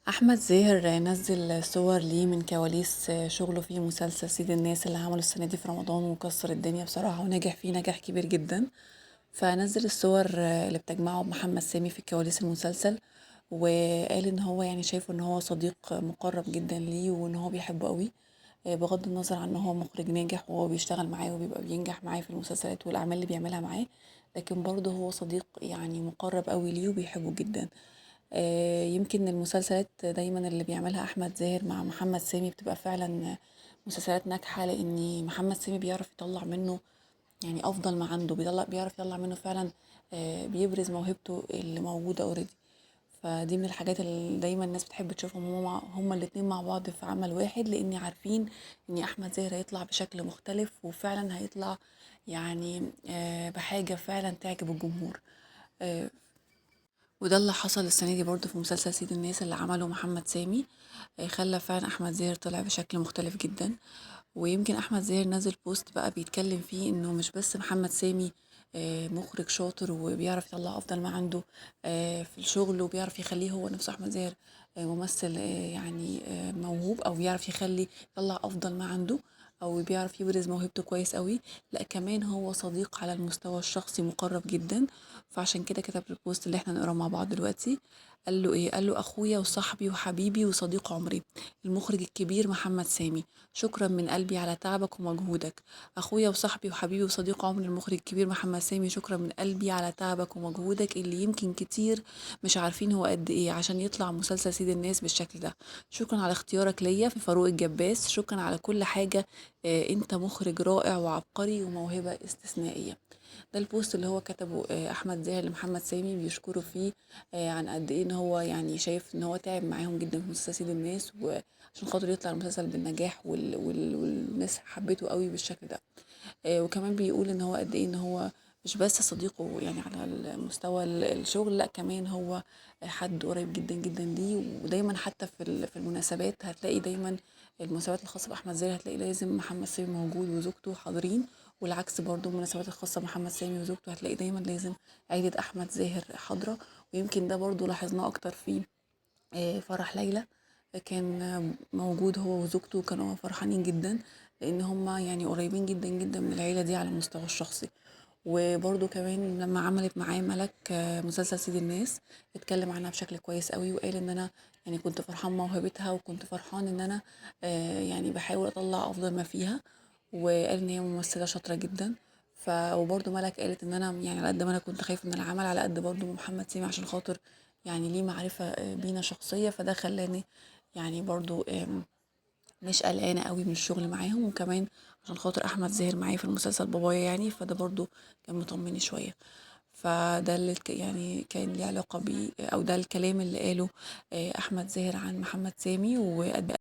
أحمد زاهر نزل صور ليه من كواليس شغله في مسلسل سيد الناس اللي عمله السنة دي في رمضان وكسر الدنيا بصراحة ونجح فيه نجاح كبير جدا. فنزل الصور اللي بتجمعه بمحمد سامي في كواليس المسلسل، وقال ان هو شايفه ان هو صديق مقرب جدا ليه وان هو بيحبه قوي، بغض النظر عن ان هو مخرج ناجح وهو بيشتغل معاه وبيبقى بينجح معاه في المسلسلات والاعمال اللي بيعملها معاه، لكن برضه هو صديق مقرب قوي ليه وبيحبه جدا. يمكن المسلسلات دايما اللي بيعملها احمد زاهر مع محمد سامي بتبقى فعلا مسلسلات ناجحه، لان محمد سامي بيعرف يطلع منه افضل ما عنده، بيعرف يطلع منه فعلا، بيبرز موهبته اللي موجوده already. فدي من الحاجات اللي دايما الناس بتحب تشوفهم هما الاتنين مع بعض في عمل واحد، لان عارفين ان احمد زاهر هيطلع بشكل مختلف وفعلا هيطلع بحاجه فعلا تعجب الجمهور. وده اللي حصل السنه دي برضو في مسلسل سيد الناس اللي عمله محمد سامي، خلى فعلا احمد زاهر طلع بشكل مختلف جدا. ويمكن احمد زاهر نزل بوست بقى بيتكلم فيه انه مش بس محمد سامي، مخرج شاطر وبيعرف يطلع افضل ما عنده، في الشغل، وبيعرف يخليه هو نفسه احمد زاهر، ممثل، موهوب، او بيعرف يطلع افضل ما عنده، او بيعرف يبرز موهبته كويس قوي، لا كمان هو صديق على المستوى الشخصي مقرب جدا. فعشان كده كتب البوست اللي احنا نقراه مع بعض دلوقتي. قال له ايه؟ قال له اخويا وصاحبي وحبيبي وصديق عمري المخرج الكبير محمد سامي، شكرا من قلبي على تعبك ومجهودك. اخويا وصاحبي وحبيبي وصديق عمري المخرج الكبير محمد سامي، شكرا من قلبي على تعبك ومجهودك اللي يمكن كتير مش عارفين هو قد ايه عشان يطلع مسلسل سيد الناس بالشكل ده. شكرا على اختيارك ليا في فاروق الجباس، شكرا على كل حاجة، انت مخرج رائع وعبقري وموهبة استثنائية. ده البوست اللي هو كتبه، احمد زاهر لمحمد سامي، بيشكره فيه، عن قد ايه ان هو شايف ان هو تعب معاهم جدا في مسلسل سيد الناس وعشان خاطر يطلع المسلسل بالنجاح والناس حبته قوي بالشكل ده. وكمان بيقول ان هو قد ايه ان هو مش بس صديقه على المستوى الشغل، لا كمان هو حد قريب جدا جدا ليه. ودايما حتى في المناسبات هتلاقي دايما المناسبات الخاصة بأحمد زاهر هتلاقي لازم محمد سامي موجود وزوجته حاضرين، والعكس برضو المناسبات الخاصة بمحمد سامي وزوجته هتلاقي دايما لازم عيلة أحمد زاهر حاضرة. ويمكن ده برضو لاحظناه أكتر في، فرح ليلى، كان موجود هو وزوجته وكانوا فرحانين جدا لأن هما قريبين جدا جدا من العيلة دي على المستوى الشخصي. وبرضو كمان لما عملت معاه ملك، مسلسل سيد الناس اتكلم عنها بشكل كويس قوي، وقال ان انا كنت فرحان موهبتها وكنت فرحان ان انا، بحاول اطلع افضل ما فيها، وقال ان هي ممثلة شاطرة جدا. وبرضو ملك قالت ان انا على قد ما انا كنت خايفة من العمل على قد برضو محمد سامي عشان خاطر ليه معرفة، بينا شخصية، فده خلاني برضو، مش قلقانة قوي من الشغل معاهم، وكمان عشان خاطر أحمد زاهر معايا في المسلسل بابايا فده برضو كان مطمني شوية. فده اللي كان ليه علاقة بيه، أو ده الكلام اللي قاله، أحمد زاهر عن محمد سامي. وقد